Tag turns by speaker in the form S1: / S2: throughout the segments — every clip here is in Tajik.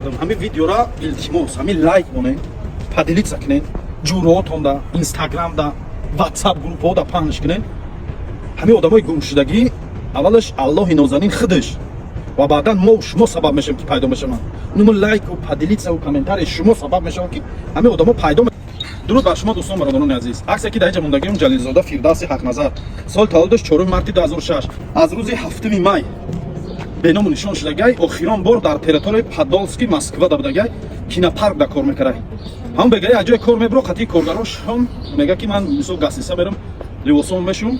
S1: Ҳамин видеора, илтимос, ҳамин лайк монед, поделиться кунед, ҷуроотонда, Инстаграмда, Ватсап группаода паҳнш кунед. Ҳамин одамои гумшудагӣ аввалаш Аллоҳи нозанин худаш ва баъдан мо шумо сабаб мешавем, ки пайдо мешаванд. Нумо лайку, поделиться, комментарий шумо сабаб мешаванд, ки ҳамин одамо пайдо. Дуруд бар шумо, дӯстон, бародарони азиз. Аксе ки дар инҷа мондагиам, Ҷалилзода Фирдавси Ҳақназар, соли таваллудаш 4 марти 2006, аз рӯзи 7 май беному нишон шудагай. Охирон бор дар территорияи Подольски Москва да будагай, кинопарк да кор мекардай. Ҳамон бегай аз ҷои кор мебро, қатъи коргарошон мега, ки ман, мисол, гостиница мерам, либосом мешум.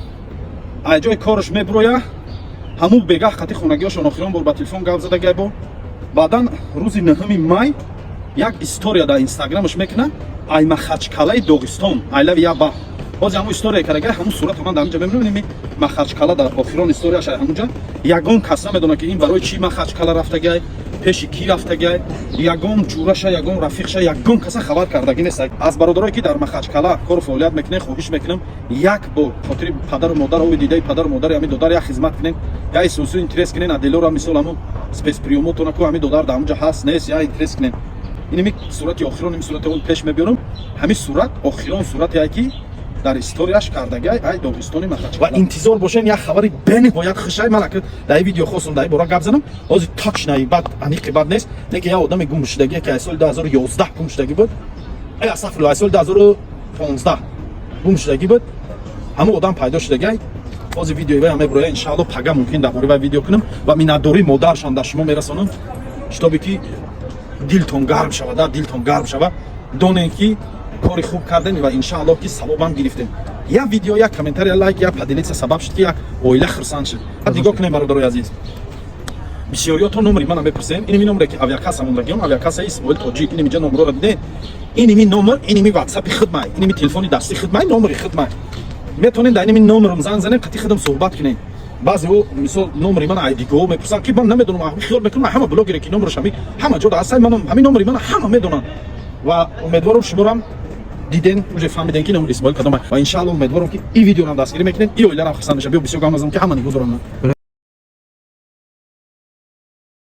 S1: Аз ҷои кораш меброя, ҳамун бегаҳ қатъи хонагиҳошон охирон бор ба телефон гап задагай. Бо баъдан рӯзи 9 май як история дар Инстаграмаш мекунад: ай Махачкалаи Доғистон, айлави я ба ҳозир ҳамун история кардагай, ҳамун сурата ман дар ҳаминҷа мебинам. Махачкала дар охирон историяш ҳамунҷа. Ягон кас намедонад, ки ин барои чӣ Махачкала рафтагай, пеши кӣ рафтагай. Ягон ҷураша, ягон рафиқша, ягон каса хабар кардагӣ нест. Аз бародарое, ки дар Махачкала кору фаъолият мекунед, хоҳиш мекунам, як бор хотири падару модар, ови дидаи падару модари ҳамин додар як хизмат кунед, я исусу интерес кунед. Аделора, мисол, ҳамун спецприёмотона ку, ҳамин додар дар ҳамунҷа ҳаст, нест, я интерес кунед. Иними сурати охирон, ими сурати он пеш мебиёрам. Ҳамин сурат охирон сурате, ки дар историяш кардагай ай Доғистони Махачкала. Ва интизор бошен, як хабари бениҳоят хушай. Ман ака дар ин видео хостум дар ин бора гап занам. Ҳозир точно бад, аниқи бад нест, не ки як одами гумшудагие, ки аз соли 2011 гум шудагӣ буд, астағфирулло, аз соли 2015 гум шудагӣ буд, ҳамон одам пайдо шудагай. Ҳозир видеои вай меброя, иншаалло, пага мумкин дар бораи вай видео кунам ва миннатдории модаршам дар шумо мерасонам, чтобы ки дилтон гарм шавад, дилтон гарм шавад, донем, ки кори хуб кардем ва иншааллоҳ, ки савобам гирифтем. Як видео, як комментария, лайк, як поделиться сабаб шуд, ки як оила хурсанд шуд. Нигоҳ кунем, бародарои азиз, бисёриётон номери мана мепурсем. Иними номере, ки авиакасса мондагиам, авиакассаи Исмоил Тоҷик, иними ҷа номерора дидед. Иними номер, иними ватсапи хидмай, иними телефони дасти хидмай, номери хидмай. Метавонед дар иними номерам занг занем, қатъи худам суҳбат кунем. Баъзеҳо, мисол, номери мана айдиго мепурсанд, ки ман намедонам, хиёл мекунам ҳама блогере, ки номераш ҳами ҳама ҷо ҳаст, ҳамин номери мана ҳама медонанд. Ва умедворам, шуморам диден, уже фаҳмиден, ки номери Исмоил кадом. Ва иншаалло, умедворам, ки ин видеорам дастгирӣ мекунед, ин оиларам хурсанд мешавад. Биё, бисёр гап назанам, ки ҳама нигоҳ дорам.